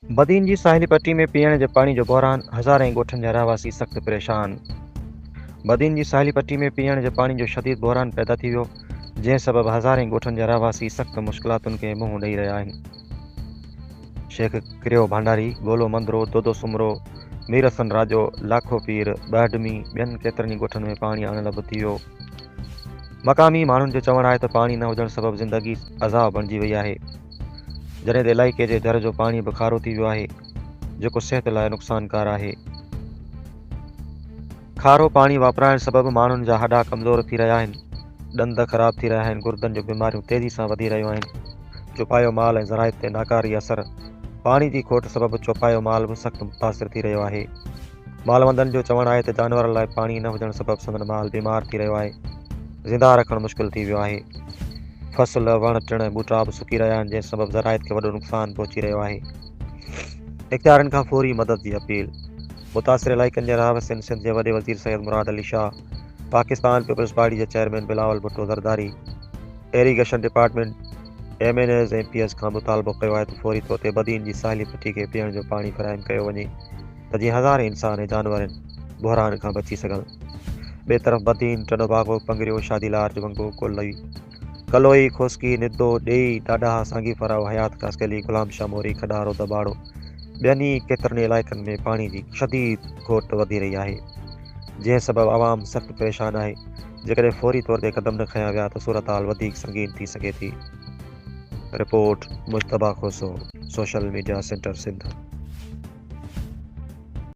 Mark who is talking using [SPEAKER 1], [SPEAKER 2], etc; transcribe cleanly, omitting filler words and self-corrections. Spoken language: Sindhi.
[SPEAKER 1] بدين جي ساحلي پٽي ۾ پيئڻ جي پاڻي جو بحران، هزارين ڳوٺن جا رهواسي سخت پريشان. بدين جي ساحلي پٽي ۾ پيئڻ جي پاڻي جو شديد بحران پيدا ٿي ويو، جنهن سبب هزارين ڳوٺن جا رهواسي سخت مشڪلاتن کي منهن ڏئي رهيا آهن. شيخ ڪريو ڀانڊاري، گولو مندرو، دودو سومرو، مير حسن راڄو، لاکو پير، ٻهڊمي، ٻين ڪيترن ئي ڳوٺن ۾ پاڻي اڻلڀ ٿي ويو. مقامي ماڻهن جو چوڻ آهي ته پاڻي نه هجڻ سبب زندگي عذاب بڻجي وئي آهي. جڏهن ته علائقي جي جر جو پاڻي به کارو ٿي ويو آهي، جيڪو صحت لاء نقصانڪار آهي. کارو پاڻي واپرائڻ سبب ماڻهن جا هڏا ڪمزور ٿي رهيا آهن، ڏند خراب ٿي رهيا آهن، گردن جون بيماريون تيزي سان وڌي رهيون آهن. چوپايو مال ۽ زراعت تي ناڪاري اثر، پاڻي جي کوٽ سبب چوپايو مال به سخت متاثر ٿي رهيو آهي. مالوندن جو چوڻ آهي ته جانورن لاء پاڻي نه هجڻ سبب سندن مال بيمار ٿي رهيو آهي، زنده رکڻ مشڪل ٿي ويو آهي. فصل، وڻ ٽڻ ۽ ٻوٽا به سڪي رهيا آهن، جنهن سبب زراعت کي وڏو نقصان پهچي رهيو آهي. اختيارين کان فوري مدد جي اپيل. متاثر علائقن جي رهواسين سنڌ جي وڏي وزير سيد مراد علي شاهه، پاڪستان پيپلز پارٽي جي chairman Bilawal Bhutto Zardari, irrigation department, M N As, M P As کان مطالبو ڪيو آهي ته فوري طور تي بدين جي ساحلي پٽي کي پيئڻ جو پاڻي فراهم ڪيو وڃي. ته جيئن هزارين انسان ۽ جانور هن بحران کان بچي سگهن. ٻئي طرف بدين، ٽنڊوباگو، پنگريو، شادي لارج، ونگو، ڪولهي، ڪلوئي، کوسڪي، ندو، ڏيئي، ڏاڏاهه، سانگي ڦراهو، حيات خاصخيلي، غلام شاهه موري، کڏارو، دٻاڙو ٻين ئي ڪيترن ئي علائقن ۾ پاڻي جي شديد کوٽ وڌي رهي آهي، جنهن سبب عوام سخت پريشان آهي، جيڪڏهن فوري طور تي قدم نه کنيا ويا ته صورتحال وڌيڪ سنگين ٿي سگهي ٿي. Report, Mujtaba Khoso, social media centre Sindh.